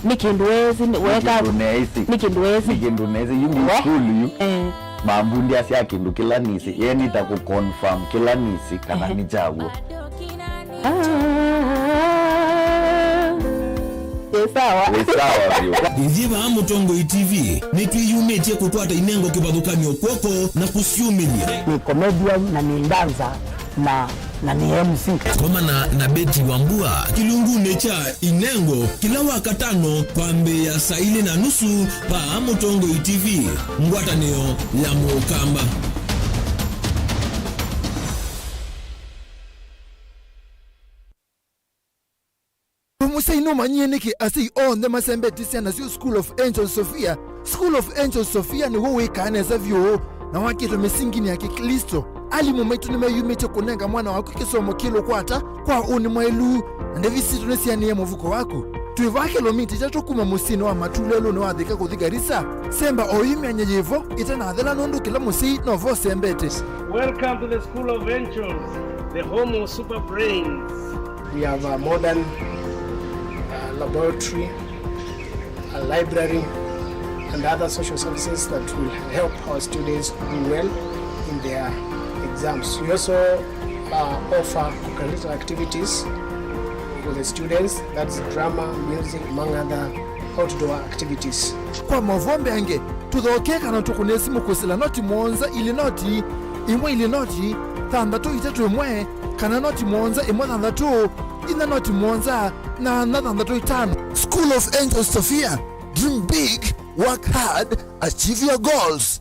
Nĩ kĩndũ wezi, nĩ weka, nĩ kĩndũ wezi. Nĩ kĩndũ wezi. Nĩ kĩndũ nezi, yu nĩ sukulu yu. Eh. Mambundi asya kĩndũ kĩla nĩsĩ, ye nĩta kũ confirm kĩla nĩsĩ kana nĩ kyaw'o. Ah. Sawa. Nĩ sawa vyũ. Ithyĩ vaa Mũtongoi T V nĩtwĩyumĩtye kũkwata inengo kĩvathũkany'o kw'oko na kũsyumĩlya. Nĩ comedian na nĩ dancer na, na nĩ M C. Komana na Betty Wambua kĩlungunĩ kya inengo kĩla Wakatano kwambĩĩa saa ilĩ na nusu vaa Mũtongoi T V, ngwatanĩo ya Mũkamba. We mũsyai nũmanyie nĩkĩ asyai onthe masembetye syana syoo School of Angels Sophia? School of Angels Sophia nĩw'o wĩkaa nesa vyũ na wakĩtwe mĩsinginĩ ya Kĩklĩsto. Alimũ maitũ nĩmeyumĩtye kũnenga mwana waku kĩsomo kĩlũkwata kwa ũnĩ mwaĩlu, na ndevi sitũ nĩsianĩe mũvuko waku. Twĩ vaa kĩlomita itatũ kuma mũsyĩnĩ wa Matu lelũnĩ wa Thika kũthi Garissa. Semba oyu myanya yĩvo ĩtanathela, nũndũ kĩla mũsyai no vo ũsembete. Welcome to the School of Angels, the home of super brains. We have a modern, uh, laboratory, a library, and other social services that will help our students do well in their exams. We also, uh, offer co-curricular activities for the students, that's drama, music, among other outdoor activities. Kwa maũvoo mbeange, tũthokee kana tũkũnĩe simũ kwĩsĩla noti mũonza ilĩ noti ĩmwe ilĩ noti thanthatũ itatũ ĩmwe, kana noti mũonza ĩmwe thanthatũ inya noti mũonza nyanya thanthatũ itano. School of Angels Sophia, dream big, work hard, achieve your goals.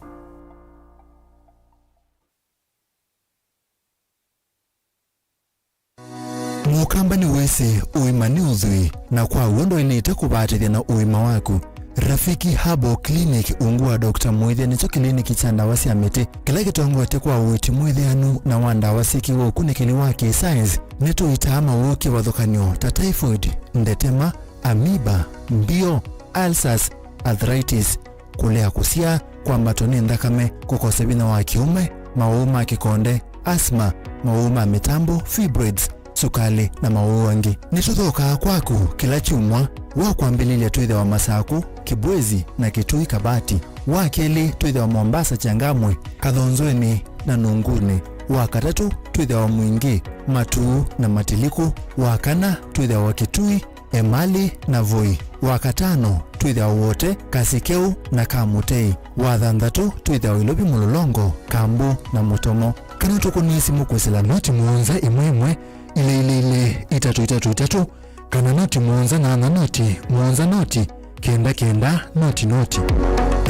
Mũkamba nĩwĩsĩ ũima nĩ ũthwii, na kwa w'o ndwaĩlĩte kũvatĩthya na ũima waku. Rafiki Herbal Clinic ungu wa Doctor Mũĩthya nĩkyo kĩliniki kya ndawa sya mĩtĩ kĩla kĩtongoetye kwa ũiiti mwĩthĩanu na wa ndawa syĩkĩwe ũkunĩkĩli wa kĩ-science. Nĩtũitaa mawoo kĩvathũkany'o ta typhoid, ndetema, amoeba, mbio, ulcers, arthritis, kũlea kũsyaa, kwambatwa nĩ nthakame, kũkosa vinya wa kĩũme, mawoo ma kĩkonde, asthma, mawoo ma mĩtambo, fibroids, sukalĩ, na mawoo angĩ. Nĩtũthokaa kwaku kĩla kyumwa. Wa kwambĩlĩlya twĩthĩawa Masakũ, Kibwezi, na Kitui Kabati. Wa kelĩ twĩthĩawa Mombasa, Changamwe, Kathonzweni, na Nungunĩ. Wa katatũ twĩthĩawa Mwingĩ, Matuu, na Matiliku. Wa kana twĩthĩawa Kitui, Emali, na Voi. Wa katano twĩthĩawa Wote, Kasikeu, na Kamutei. Wa thanthatũ twĩthĩawa Ilovi, Mũlolongo, Kambu, na Mũtomo. Kana tũkũnĩe simũ kwĩsĩla noti mũonza ĩmwe ĩmwe, ilĩ ilĩ ilĩ, itatũ itatũ itatũ, kana noti mũonza nyanya noti mũonza noti kenda kenda noti noti.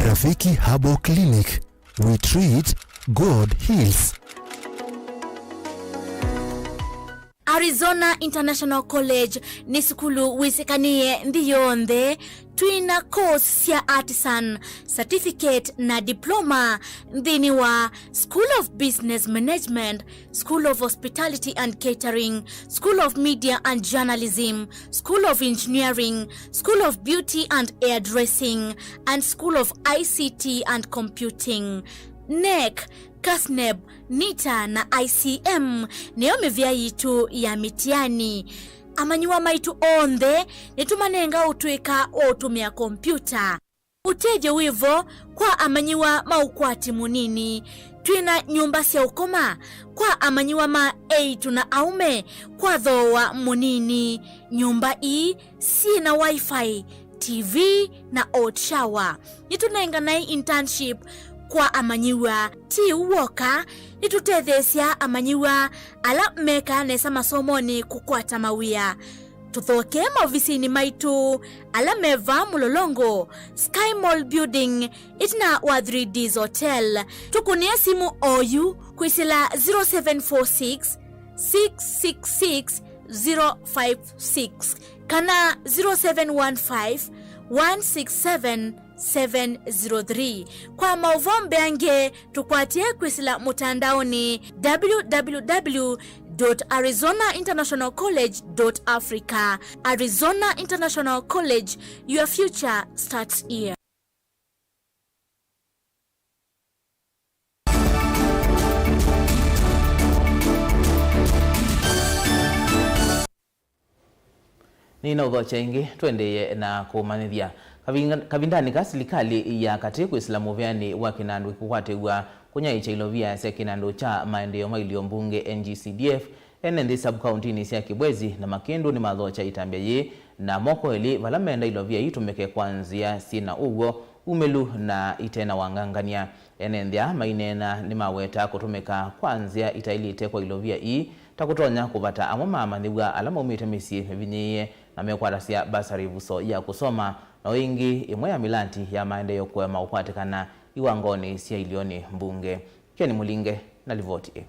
Rafiki Herbal Clinic, we treat, God heals. Arizona International College nĩ sukulu wĩsĩkanĩe nthĩ yonthe. Twĩna course sya artisan, certificate, na diploma nthĩnĩ wa School of Business Management, School of Hospitality and Catering, School of Media and Journalism, School of Engineering, School of Beauty and Hairdressing, and School of I C T and Computing. NEC, CASNEB, NITA, na I C M nĩyo mĩvĩa yitũ ya mĩtiani. Amanyĩw'a maitũ onthe nĩtũmanenga ũtũĩka wa ũtũmĩa kompiuta. Ũtethyo wĩ vo kwa amanyĩw'a ma ũkwati mũnini. Twĩ na nyũmba sya ũkoma kwa amanyĩw'a ma eĩtu na aũme kwa thooa mũnini. Nyũmba ii syĩ na Wi-Fi, T V, na hot shower. Nĩtũnenganae internship kwa amanyĩw'a. Ti ũu w'oka, nĩtũtetheesya amanyĩw'a ala mekaa nesa masomonĩ kũkwata mawĩa. Tũthokee maovisinĩ maitũ ala me vaa Mũlolongo, Sky Mall Building, ĩtina wa Three Ds Hotel. Tũkũnĩe simũ oyu kwĩsĩla zero seven four six, six six six, zero five six kana zero seven one five, one six seven, seven zero three. Kwa maũvoo mbeange, tũkwatĩe kwĩsĩla mũtandaonĩ, w w w dot arizona international college dot africa. Arizona International College, your future starts here. Nĩnaũthokya ĩngĩ, tũendeeye na kũmanyĩthya. Kavinga-, kavindanĩ ka silikalĩ ya katĩ kwĩsĩla mũvĩanĩ wa kĩnandũ kũkwatĩw'a kũnyaĩĩkya ilovia sya kĩnandũ kya maendeeo ma ilio mbunge, N G C D F, Ene nthĩ sub-kauntinĩ sya Kibwezi na Makindu nĩmathokya ĩtambya yĩĩ na moko elĩ vala menda ilovia itũmĩke kwa nzĩa syĩ na ũw'o, umĩlu na ite na wangangany'a. Ene nthĩ aa maineena nĩmaweta kũtũmĩka kwa nzĩa itaĩlĩte kwa ilovia ii ta kũtonya kũvata amwe ma amanyĩw'a ala maumĩte mĩsyĩ mĩvinyĩĩe na mekwatasya mbasarĩ ĩvuso ya kũsoma, na o ĩngĩ ĩmwe ya mĩlati ya maendeeo kũema ũkwatĩkana iwangonĩ sya ilionĩ mbunge. Ken Mũlinge na livoti ĩ.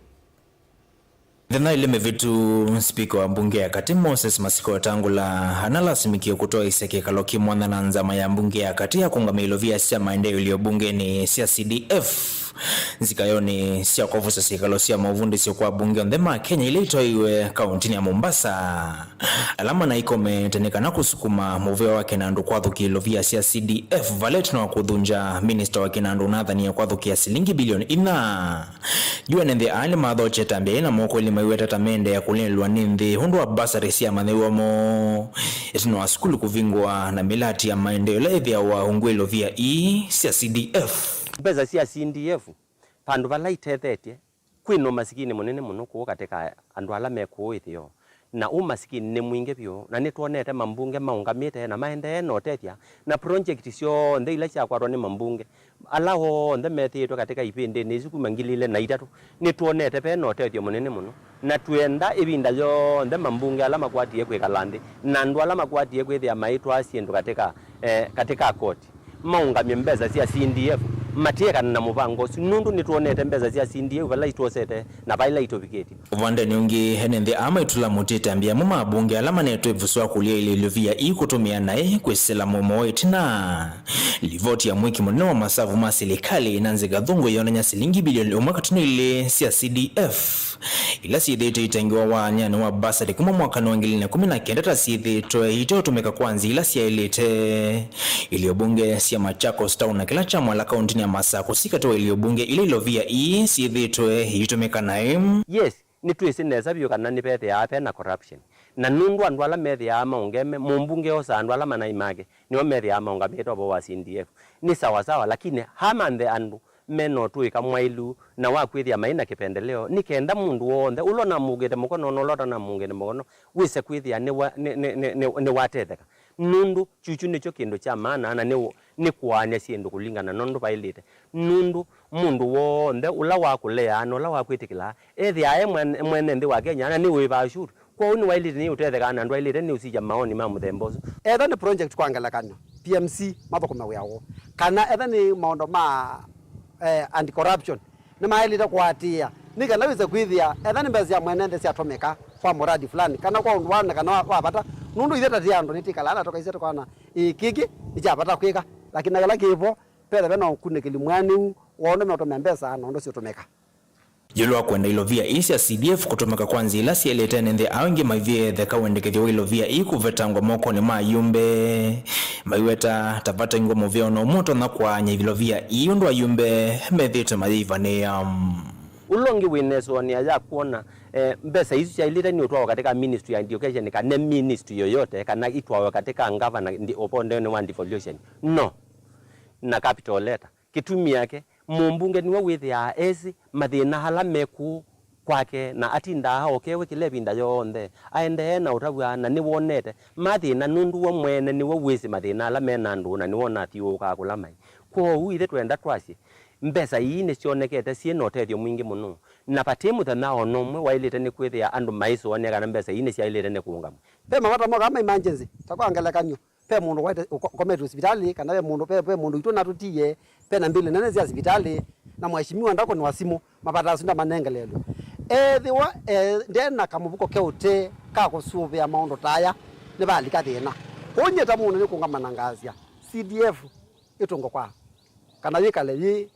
Mĩthenya ĩlĩ mĩvĩtu, spika wa mbunge ya katĩ Moses Masika Wetangula analasimikie kũtwaĩsya kĩkalo kĩ mwanya na nzama ya mbunge ya katĩ ya kũũngamĩa ilovia sya maendeeo ilio mbungenĩ sya C D F nzikayonĩ sya kwovosya syĩkalo sya maũvundĩsyo kwa ambunge onthe ma Kenya ila itwaiwe kauntinĩ ya Mombasa. Ala manaikomete nĩ kana kũsukuma mũvĩa wa kĩnandũ kwathũkĩa ilovia sya C D F vala ĩtina wa kũthũngya minista wa kĩnandũ ũnathanie kwathũkĩa silingi bilioni inya. Yu ene nthĩ aa nĩmathokye ĩtambya yĩĩ na moko elĩ maiweta ta meendeea kũlĩlĩlwa nĩ nthĩ ũndũ wa mbasarĩ sya amanyĩw'a moo ĩtina wa sukulu kũvingũa na mĩlati ya maendeeo ĩla ĩthĩawa ungu wa ilovia ii sya C D F. Mbesa sya C D F, vandũ vala itethetye, kwĩ na ũmasikini mũnene mũno kũũ katĩ ka andũ ala me kũũ ĩtheo. Na ũmasikini nĩ mwingĩ vyũ, na nĩtwonete mambunge maũngamĩte na maendee na ũtethya, na project syonthe ila syakwatwa nĩ mambunge, ala onthe methĩĩtwe katĩ ka ivĩndĩnĩ isu kuma ngili ilĩ na itatũ, nĩtwonete ve na ũtethyo mũnene mũno. Na twĩenda ĩvinda yonthe mambunge ala makwatie kwĩkala nthĩ, na andũ ala makwatie kwĩthĩa maitwaa syĩndũ katĩ ka, eh, katĩ ka koti, maũngamye mbesa sya C D F, matiekane na mũvango ũsu, nũndũ nĩtwonete mbesa sya C D F vala itwosete na vaila itũvikĩtye. Ũvandenĩ ũngĩ, ene nthĩ aa maitũla mũtĩ ĩtambya amwe ma ambunge ala manetwe ĩvuso wa kũlya ilovia ii kũtũmĩa naĩ kwĩsĩla mũomo wa ĩtina. Livoti ya mwĩki mũnene wa masavu ma silikalĩ Nancy Gathungu yonany'a silingi bilioni ĩmwe katuno ilĩ sya C D F ila syĩthĩĩtwe itengiwa wanyanĩ wa mbasarĩ kuma mwakanĩ wa ngili na ĩkũmi na kenda ta syĩthĩĩtwe iteũtũmĩka kwa nzĩa ila syaĩlĩte. Ilio mbunge sya Machakos Town na kĩla kya Mwala kauntinĩ ya Masakũsi katĩ wa ilio mbunge ila ilovia ii syĩthĩĩtwe iitũmĩka naĩ. Yes, nĩtwĩsĩ nesa vyũ kana nĩvethĩaa ve na corruption. Na nũndũ andũ ala methĩaa maũngeme, mũmbunge osaa andũ ala manaĩ make, nĩo methĩaa maũngamĩte ũvoo wa C D F. Nĩ sawa sawa, lakini amanthe andũ me na ũtũĩka mwaĩlu na wa kwĩthĩa mai na kĩpendeleo, nĩ kenda mũndũ w'onthe ũla ũnamũkĩte mũkono na ũla ũtanamũkĩte mũkono wĩse kwĩthĩa nĩwa-, nĩ, nĩ, nĩ, nĩ, nĩwatetheka. Nũndũ kyukyu nĩkyo kĩndũ kya maana, na nĩ, nĩ kũaany'a syĩndũ kũlingana na ũndũ vaĩlĩte. Nũndũ mũndũ w'onthe ũla wakũleaa na ũla wakwĩtĩkĩlaa ethĩaa e mwene, mwene nthĩ wa Kenya, na nĩ wĩva ashuru. Kwoou nĩwaĩlĩte nĩ ũtethekaa na ndwaĩlĩte nĩ ũsikya maoni ma mũthemba ũsu. Etha nĩ project kwa ngelekany'o, P M C mathũkũme wĩa woo. Kana etha nĩ maũndũ ma, eh, anti-corruption, nĩmaĩlĩte kũatĩĩa nĩ kana wĩse kwĩthĩa etha nĩ mbesa sya mwene nthĩ syatũmĩka kwa muradi fulani, kana kwa ũndũ wa na kana wa, wa vata, nũndũ ithe ta ti andũ nĩtĩkalaa na tũkaisya tũkona, ĩĩ, kĩkĩ nĩ kya vata kwĩka, lakini na kĩla kĩvo, petha ve na ũkunĩkĩli mwĩanĩu wa ũndũ meũtũmĩa mbesa na ũndũ siũtũmĩka. Ĩũlũ wa kwenda ilovia ii sya C D F kũtũmĩka kwa nzĩa ila syaĩlĩte, ene nthĩ aa aingĩ maivyĩetheka wendekethyo wa ilovia ii kũvetangwa mokonĩ ma ayumbe, maiweta ta vataingwa mũvea o na ũmwe ũtonya kũaany'a ilovia ii ũndũ ayumbe methĩĩtwe mayĩivanĩĩa. Ũla ũngĩ wĩ na ĩsũanĩa ya kwona, eh, mbesa isu syaĩlĩte nĩ ũtwawa katika ministry ya education kana ministry yoyote, kana itwawe katika gavana ndi-, ũvondeonĩ wa devolution. No. Na capital letter. Kĩtumi yake, mũmbunge nĩwe wĩthĩaa esĩ mathĩna ala me kũũ kwake, na atindaa aokewe kĩla ĩvinda yonthe, aendee na ũtavw'a, na nĩwonete mathĩna nũndũ we mwene nĩwe wĩsĩ mathĩna ala me na andũ, na nĩwe ũnathiũũkaa kũla maĩ. Kwoou ithe twenda twasye, mbesa ii nĩsyonekete syĩ na ũtethyo mwingĩ mũno, na vati mũthenya o na ũmwe waĩlĩte nĩ kwĩthĩa andũ maisũanĩa kana mbesa ii nĩsyaĩlĩte nĩ kũũngamw'a. Ve mavata mokaa ma emergency, ta kwa ngelekany'o, ve mũndũ waĩte ũko-, ũkometwe sivitalĩ, kana ve mũndũ, ve, ve mũndũ witũ natũtiie, ve na mbili nene sya sivitalĩ, na mheshimiwa ndakũnĩwa simũ, mavata asu ndamanengelelwe. Ethĩwa, eh, nde na kamũvuko keũte ka kũsũvĩa maũndũ ta aya, nĩvalika thĩna. Kwoou nyie ta mũndũ nĩkũngama na ngasya, C D F ĩtũngwe kwa, kana yĩkale yĩ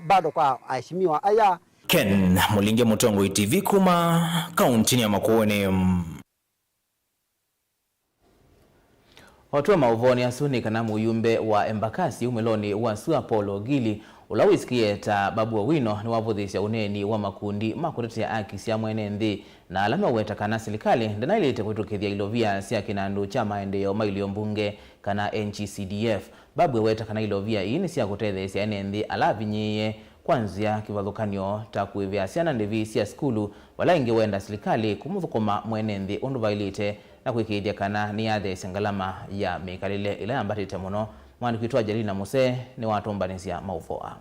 bado kwa aheshimiwa aya. Ken Mũlinge, Mũtongoi T V kuma kauntinĩ ya Makueni. O twa maũvoonĩ asu nĩ kana mũyumbe wa Embakasi umĩlonĩ wa sua Paul Ogili, ũla wĩsikie ta Babu Owino, nĩwavũthĩĩsya ũneeni wa makundi ma kũtetea aki sya mwene nthĩ na ala meũweta kana silikalĩ ndĩnaĩlĩte kũvĩtũkĩthya ilovia sya kĩnandũ kya maendeeo ma ilio mbunge kana N G C D F. Babu eweta kana ilovia ii nĩ sya kũtetheesya ene nthĩ ala avinyĩĩe kwa nzĩa kĩvathũkany'o ta kũĩvĩa syana ndĩvi sya sukulu, vala ĩngĩ wenda silikalĩ kũmũthũkũma mwene nthĩ ũndũ vaĩlĩte na kũĩkĩĩthya kana nĩyatheesya ngalama ya mĩkalĩle ĩla yambatĩte mũno. Mwandĩki witũ Angelina Musee nĩwatũmbanĩsya maũvoo aa.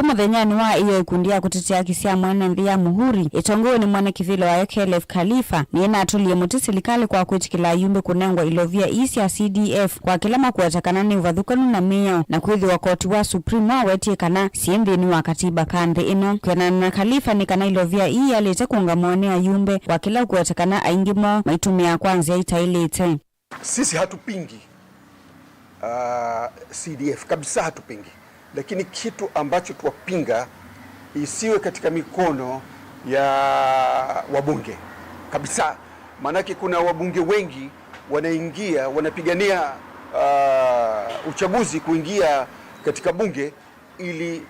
Mũthenyanĩ wa ĩyo, ĩkundi ya kũtetea haki sya mwene nthĩ ya Muhuri, ĩtongoew'e nĩ mwene kĩvĩla wayo Khelef Khalifa, nĩyĩnatũlie mũtĩ silikalĩ kwa kwĩtĩkĩla ayumbe kũnengwa ilovia ii sya C D F kwa kĩla makũweta kana nĩ ũvathũkanu na mĩao, na kwĩthĩwa koti wa Supreme wawetie kana syĩ nthĩnĩ wa katiba ka nthĩ ĩno. Kwĩanana na Khalifa, nĩ kana ilovia ii yaĩlĩte kũũngamĩwa nĩ ayumbe kwa kĩla ũkũweta kana aingĩ moo maitũmĩaa kwa nzĩa itaĩlĩte. Sisi hatupingi, ah, C D F kabisa, hatupingi, lakini kitu ambacho twapinga isiwe katika mikono ya wabunge kabisa, maanake kuna wabunge wengi wanaingia, wanapigania, ah, uchaguzi kuingia katika bunge ili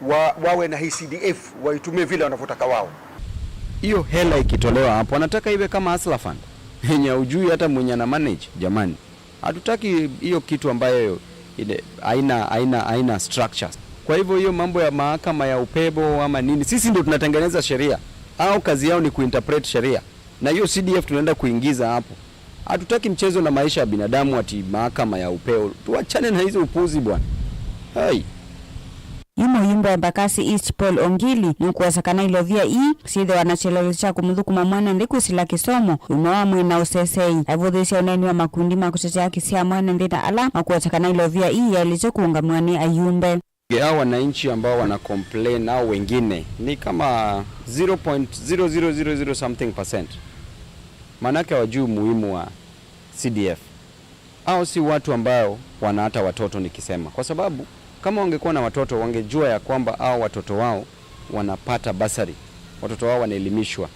wa, wawe na hii C D F, waitumie vile wanavyotaka wao. Hiyo hela ikitolewa hapo, wanataka iwe kama Hustler Fund yenye hujui hata mwenye ana manage. Jamani, hatutaki hiyo kitu ambayo ile haina, haina, haina structures. Kwa hivyo hiyo mambo ya mahakama ya upebo ama nini, sisi ndio tunatengeneza sheria. Hao kazi yao ni kuinterpret sheria, na hiyo C D F tunaenda kuingiza hapo. Hatutaki mchezo na maisha ya binadamu ati mahakama ya upeo. Tuachane na hizo upuzi bwana. Hai. Yu mũyumbe wa Embakasi East Paul Ongili nũkũweta kana ilovia ii syĩthĩwa na kyelelo kya kũmũthũkũma mwene nthĩ kwĩsĩla kĩsomo, ũima wa mwĩĩ na ũsesei. Aivũthĩĩsya ũneeni wa makundi ma kũtetea haki sya mwene nthĩ na ala makũweta kana ilovia ii yaĩlĩte kũũngamĩwa nĩ ayumbe. Hao wananchi ambao wana complain au wengine ni kama zero point zero zero zero zero something percent. Maanake hawajui umuhimu wa C D F. Hao si watu ambao wana hata watoto nikisema. Kwa sababu kama wangekuwa na watoto, wangejua ya kwamba hao watoto wao wanapata bursary, watoto wao wanaelimishwa,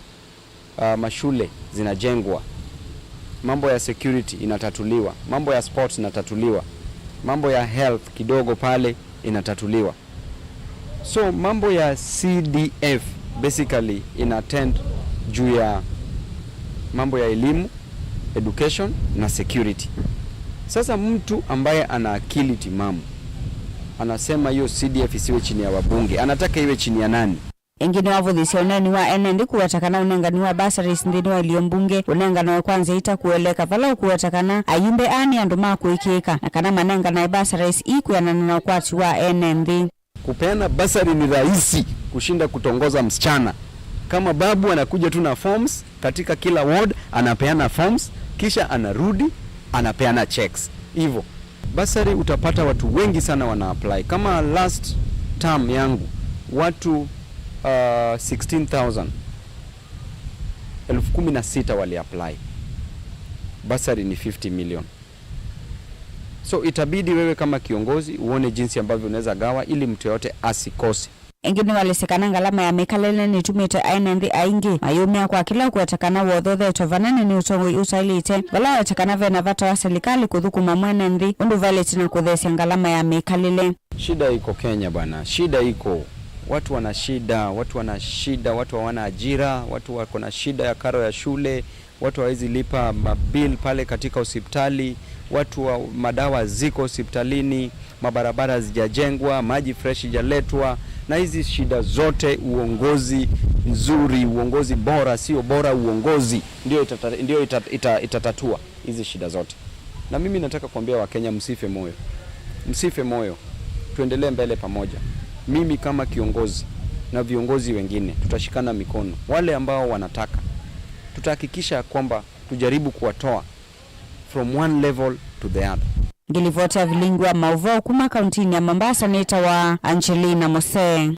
ah, mashule zinajengwa, mambo ya security inatatuliwa, mambo ya sports inatatuliwa, mambo ya health kidogo pale inatatuliwa. So mambo ya C D F basically ina attend juu ya mambo ya elimu, education na security. Sasa mtu ambaye ana akili timamu anasema hiyo C D F isiwe chini ya wabunge, anataka iwe chini ya nani? Ĩngĩ nĩwavũthĩsye ũneeni wa ene nthĩ kũweta kana ũnengani wa bursaries nthĩnĩ wa ilio mbunge ũnenganawe kwa nzĩa itakũeleka, vala ũkũweta kana ayumbe aa nĩ andũ ma kũĩkĩĩka, na kana manenganae bursaries ii kwĩanana na ũkwati wa ene nthĩ. Kupeana bursary ni rahisi kushinda kutongoza msichana. Kama babu anakuja tu na forms, katika kila ward anapeana forms, kisha anarudi anapeana checks. Hivyo bursary utapata watu wengi sana wana apply. Kama last term yangu, watu, uh, sixteen thousand, elfu kumi na sita wali apply. Bursary ni fifty million. So itabidi wewe kama kiongozi uone jinsi ambavyo unaweza gawa ili mtu yoyote asikose. Ĩngĩ nĩwalesya kana ngalama ya mĩkalĩle nĩtumĩte aene nthĩ aingĩ mayũmĩa kwa kĩla ũkweta kana wothotheetwe vanene nĩ ũtongoi ũtaĩlĩte, vala weta kana vena vata wa silikalĩ kũthũkũma mwene nthĩ ũndũ vaĩlĩte na kũtheesya ngalama ya mĩkalĩle. Shida iko Kenya bwana, shida iko. Watu wana shida, watu wana shida, watu hawana ajira, watu wako na shida ya karo ya shule, watu hawezi lipa mabill pale katika hospitali, watu wa, madawa ziko hospitalini, mabarabara hazijajengwa, maji fresh ijaletwa, na hizi shida zote, uongozi nzuri, uongozi bora, sio bora, uongozi ndio itata-, ndio ita-, ita-, itatatua hizi shida zote. Na mimi nataka kuambia Wakenya, msife moyo, msife moyo, tuendelee mbele pamoja. Mimi kama kiongozi na viongozi wengine tutashikana mikono, wale ambao wanataka, tutahakikisha kwamba tujaribu kuwatoa from one level to the other. Ngĩlivoti ya vilingi wa maũvoo kuma kauntinĩ ya Mombasa nĩtawa Angelina Mose.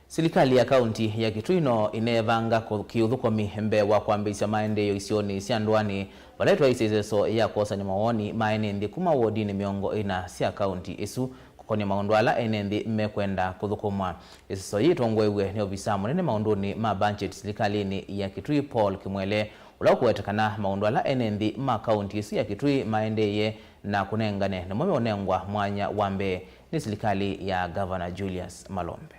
Silikalĩ ya kaunti ya Kitui no ĩneevanga kũ-, kĩũthũkũmi mbee wa kwambĩĩsya maendeeo isionĩ sya ndũanĩ, vala ĩtwaĩĩsye ĩseso ya kwosany'a mawoni ma ene nthĩ kuma wodinĩ mĩongo ĩna sya kaunti ĩsu. Kũkonĩa maũndũ ala ene nthĩ mekwenda kũthũkũmwa. Ĩseso yĩĩ ĩtongoew'e nĩ ovisaa mũnene maũndũnĩ ma mbangyeti silikalĩnĩ ya Kitui, Paul Kimwele, ũla ũkũweta kana maũndũ ala ene nthĩ ma kaunti ĩsu ya Kitui maendeeye na kũnengane nĩmo meũnengwa mwanya wa mbee nĩ silikalĩ ya Ngavana Julius Malombe.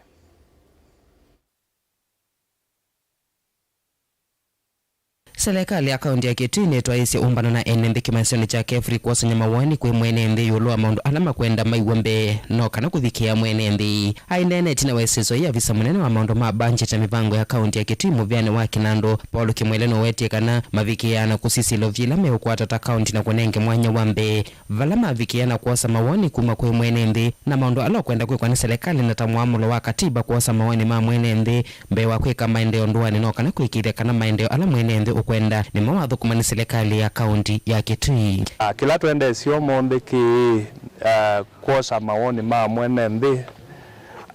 Selekalĩ ya kaũnti ya Kitui nĩtwaĩĩsye ũmbano na ene nthĩ kĩmanyĩsyonĩ kya KEFRI kwosany'a mawoni kwĩ mwene nthĩ ĩũlũ wa maũndũ ala makwenda maiw'e mbee no kana kũvikĩa mwene nthĩ. Aineena ĩtina wa ĩsĩso yĩĩ, avisa mũnene wa maũndũ ma mbangyeti na mĩvango ya kaũnti ya Kitui mũvĩanĩ wa Kinandu, Paul Kimwele, nũwetie kana mavikĩaa na kũsisya ilovia ila meũkwata ta kaũnti na kũnenge mwanya wa mbee vala mavikĩa na kwosa mawoni kuma kwĩ mwene nthĩ na maũndũ ala ũkwenda kwĩkwa nĩ selekalĩ, na ta mwamũlo wa katiba kwosa mawoni ma mwene nthĩ mbee wa kwĩka maendeeo ndũanĩ no kana kũĩkĩĩthya kana maendeeo ala mwene nthĩ ũkwenda nĩmo wathũkũma nĩ selekalĩ ya kaũnti ya Kitui. Ah, kĩla twendeesye ũmũnthĩ kĩĩ, ah, kwosa mawoni ma mwene nthĩ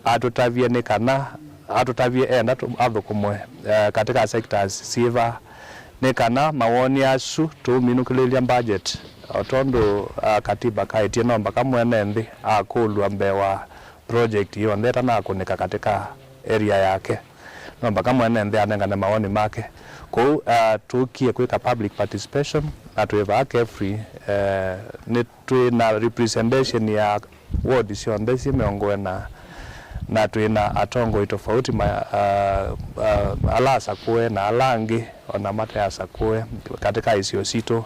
atũtavye nĩ kana atũtavye enda tũ- athũkũmwe, eh, katika sectors syĩva, nĩ kana mawoni asu tũũminũkĩlĩlya budget, o tondũ, ah, katiba kaĩtye no mpaka mwene nthĩ akũlw'a mbee wa project yonthe ĩtanakũnĩka katika area yake. No mpaka mwene nthĩ anengane mawoni make. Kwoou, ah, tũkie kwĩka public participation na twĩ vaa KEFRI, eh, nĩ twĩ na representation ya ward syonthe syĩ mĩongo ĩna, na twĩ na atongoi tofauti ma, ah, ah, ala asakũe na ala angĩ ona mate asakũe katika isio sitũ,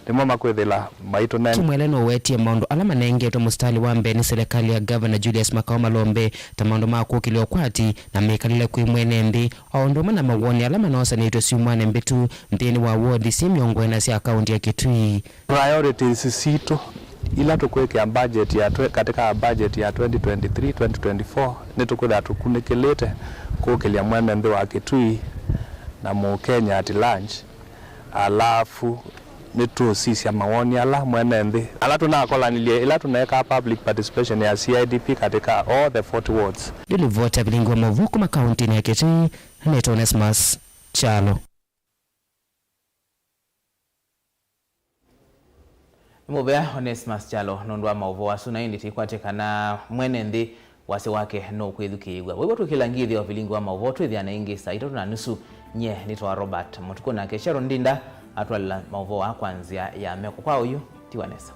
nĩmo makwĩthĩla maitũnenga. Kimwele nũwetie maũndũ ala manengetwe mũsitalĩ wa mbee nĩ selekalĩ ya Governor Julius Makao Malombe ta maũndũ ma kũkĩlya ũkwati na mĩkalĩle kwĩ mwene nthĩ, o ũndũ ũmwe na mawoni ala manosanĩtw'e syumwanĩ mbĩtu nthĩnĩ wa ward syĩ mĩongo ĩna sya kaũnti ya Kitui. Priorities sitũ ila tũkwĩkĩa budget ya twe- katika budget ya twenty twenty-three, twenty twenty-four, nĩtũkwĩthĩa tũkunĩkĩlĩte kũkĩlya mwene nthĩ wa Kitui na Mũkenya at large, alafu nĩtũũsisya mawoni ala mwene nthĩ ala tũnakolanilye ĩla tũneekaa public participation ya C I D P katika all the forty wards. Nĩ livoti ya vilingi wa maũvoo kuma kaũntinĩ ya Kitui, nĩtawa Onesmus Kyalo. Nĩ mũvea Onesmus Kyalo nũndũ wa maũvoo asu, na ĩndĩ tĩkwatya kana mwene nthĩ wasya wake nũkwĩthukĩĩw'a. Wĩw'a twĩkĩla ngĩthĩ ya vilingi wa maũvoo twĩthĩana ĩngĩ saa itatũ na nusu. Nyie nĩtawa Robert Mũtukũ, nake Sharon Ndinda atwalĩla maũvoo aa kwa nzĩa ya meko. Kwa oyu, tiwa nesa.